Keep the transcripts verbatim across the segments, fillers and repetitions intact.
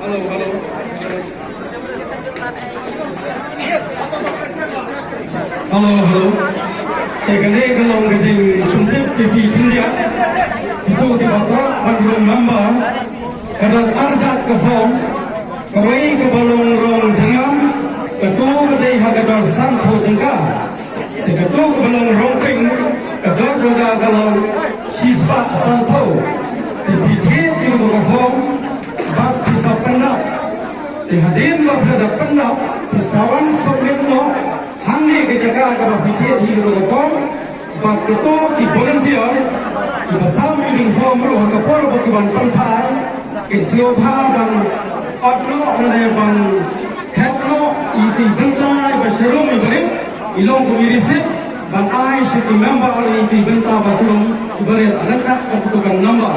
Hello, hello. Hello, hello. Te kane ka long ka jingpyntip ki phi khyndiat. Kito kiba kwah ban long member, ka don arjat ka form. Kawei kaba long rong jyrngam, kato ka dei ha ka dor sanphew tyngka. Te kato kaba long rong pink, ka dor jong ka ka long shispah sanphew. Te phi thied ïa kato ka form bad phi sa pyndap. Te hadien ba phi da pyndap, phi sa wan submit noh hangne ka jaka kaba phi thied hi kato ka form. Bad kito ki volunteer kiba sam ïa u form ruh ha ka por ba ki wan pynphai, kin sngewbha ban ot noh lane ban khet noh ïa ki bynta iba sharum iba rit, i long kum i receipt ban ai sha ki member ïa ki bynta ba sharum iba rit, ryngkat bad kito ki number.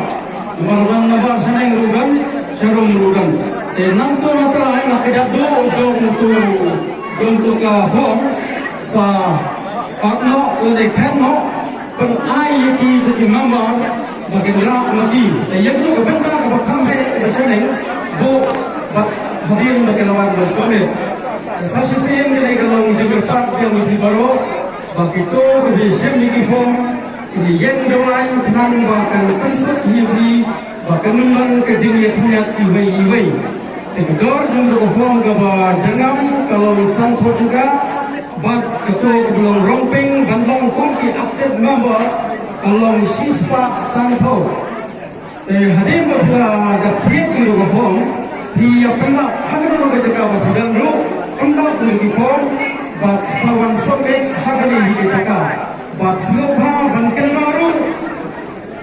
Namar ba number shaneng ruh don, sharum ruh don. Te nangto na trai na ka jaka jong uto, jong uto ka form, sa ot noh lane khet noh, pyn-ai ïa ki sha ki member ba kin rah ma ki. Te ïa kito ki bynta kiba kham heh kiba shaneng, buh bad hadien ba ki la wan ban submit. Sa shisien kane ka long jingkyrpad sha phi baroh ba kito kiba shim ïa ki form kin ïeng dawai khnang ba kan pynsuk ïa phi ba kan ym don ka jingïapynïap iwei iwei. Te ka dor jong ka form kaba jyrngam ka long sanphew tyngka, bad kato kaba long rong pink ban long kum ki active member ka long shispah sanphew. Te hadien ba phi la dep thied ïa ka form, phi ïa pyndap ha kano kano ka jaka ba phi don ruh, pyndap ïa ka form bad sa wan submit ha kane hi ka jaka. Bad sngewbha ban kynmaw ruh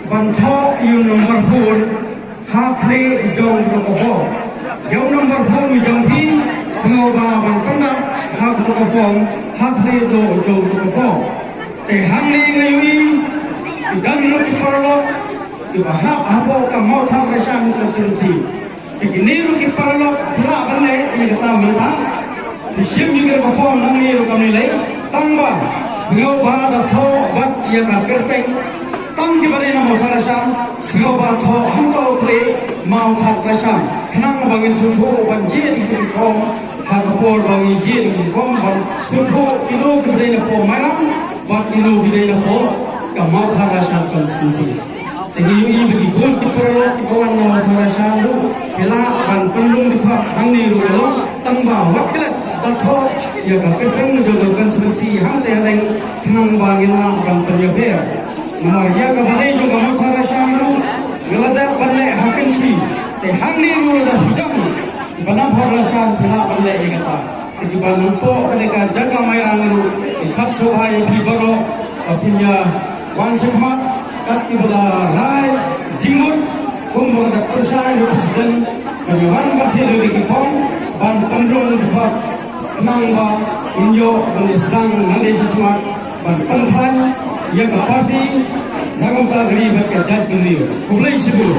ban thoh ïa u number phone ha khlieh jong ka form. Ïa u number phone jong phi sngewbha ban pyndap ha ka form ha khlieh jong ka form. Te hangne nga ïohi ki don ruh ki paralok kiba hap hapoh ka Mawthadraishan Constituency. Te kine ruh ki paralok phi lah ban leh ïa kata mynta. Phi shim ïa ka form nangne ruh kam lei lei. Tang ba sngewbha da thoh bad ïa ka kyrteng. Tang kiba dei na Mawthadraishan sngewbha thoh hangto khlieh Mawthadraishan. Khnang ba ngin sngewthuh ban jied ïa ki form ha ka por ba ngin jied ïa ki form ban sngewthuh kino kiba dei na poh Mairang bad kino kiba dei na poh ka Mawthadraishan Constituency. Te ngi ïohi ba ki bun ki paralok kiba wan na Mawthadraishan ruh ki lah ban pynlong dkhot hangne ruh ka long tang ba wat klet da thoh ïa ka kyrteng jong ka constituency hangtei hangtei khnang ba ngin lah ban pynïapher. Namar ïa kaba dei jong ka Mawthadraishan ruh nga la dep ban leh ha Kynshi. Te hangne ruh lada phi don ba na Mawthadraishan phi lah ban leh ïa kata. Te kiba nangpoh kane ka jaka Mairang ruh, ki khot sngewbha ïa phi baroh ba phin ïa wan shakhmat kat kiba la rai jingmut kumba ka pyrshah ïa u president ban ïa wan ban thied ïa ki form ban pynrung dkhot khnang ba ngin ïoh ban ïa sdang nadei shakhmat ban pynkhlaiñ ïa ka party na ka bynta ka ri bad ka jaitbynriew. Khublei shibun.